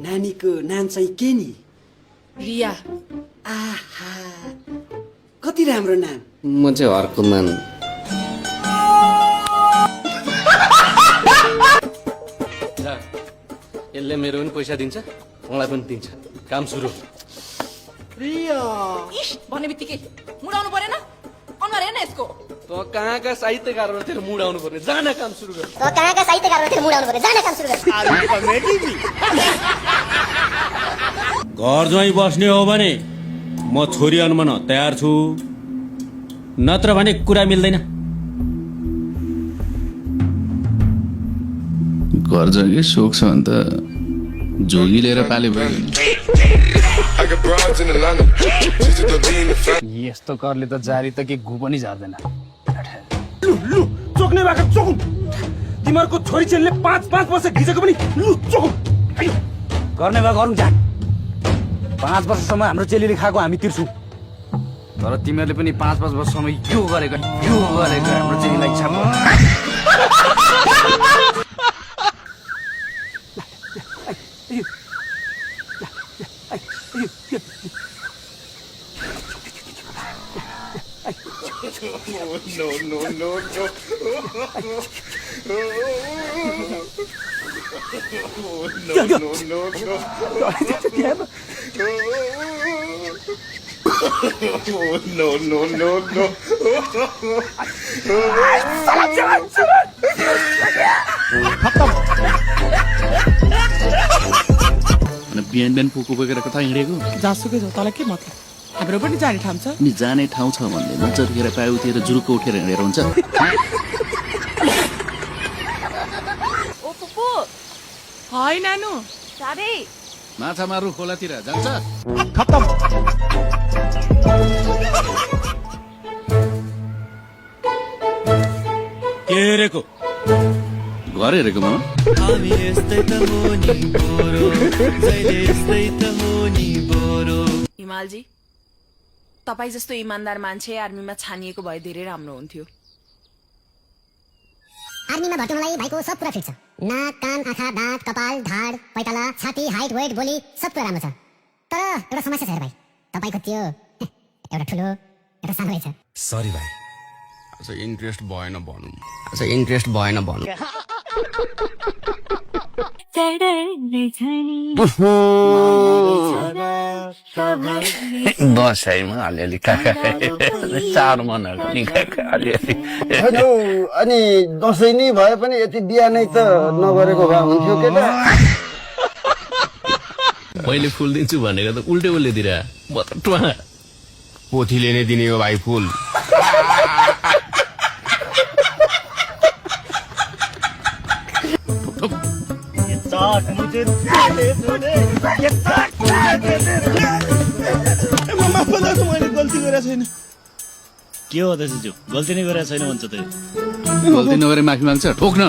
नानीको नाम चाहिँ के नि? रिया। आहा, कति राम्रो नाम। म चाहिँ हर्कमान। यसले मेरो पनि पैसा दिन्छ, मलाई पनि दिन्छ। काम सुरु। रिया भन्ने बित्तिकै मुड आउनु परेन? अनुहार हेर्न यसको। त कहाँका साहित्यकार हो तेरो मुड आउनु पर्ने? जान काम सुरु गर। घर ज्वाइँ बस्ने हो भने म छोरी अनुमान तयार छु, नत्र भने कुरा मिल्दैन। घर जग्गे सोख छ भने त जोगी लिएर पाले भयो। यस्तो करले त जारी त के घु पनि झार्दैन। लु चोक्ने भएको चोकु। तिमीहरूको छोरी चेलीले 5 वर्ष घिचेको पनि लु चोकु। गर्ने भए गरौँ झ्याट। 5 वर्षसम्म हाम्रो चेलीले खाएको हामी तिर्छौँ। तर तिमीहरूले पनि 5 वर्षसम्म यो गरेको हाम्रो चेलीलाई छाप। बिहान पुको बोकेर कता हिँडेको? जासुकै छ, तँलाई के मतलब? हाम्रो पनि जाने ठाउँ छ नि, जाने ठाउँ छ भन्दै नचर्केर पाउतिर जुरुक्क उठेर हिँडेर हुन्छ। ओ पुपु। है नानु, साबे। माछा मार्नु खोलातिर जान्छ। के हेरेको? घर हेरेको मामा। हिमालजी, तपाईँ जस्तो इमान्दार मान्छे आर्मीमा छानिएको भए धेरै राम्रो हुन्थ्यो। आर्मीमा भर्ती मलाई भाइको सब कुरा फिट छ। नाक, कान, आँखा, दाँत, कपाल, ढाड, पैताला, छाती, हाइट, वेट, बोली सब कुरा राम्रो छ। तर एउटा समस्या छ हेर भाइ, तपाईँको त्यो एउटा ठुलो एउटा सानो रहेछ। सरी भाइ, आज इन्ट्रेस्ट भएन भनौँ। दसैँमा अलिअलि चार मनहरू अलिअलि। अनि दसैँ नै भए पनि यति बिहा नै त नगरेको भए हुन्थ्यो केटा। मैले फुल दिन्छु भनेको त उल्टे उल्टे दिएर म त टुवा पोथीले नै दिने हो भाइ फुल। मैले गल्ती गरेको छैन। के हो दाजुजू, गल्ती नै गरेको छैन भन्छ त? गल्ती नगरे माफी माग्छ, ठोक्न।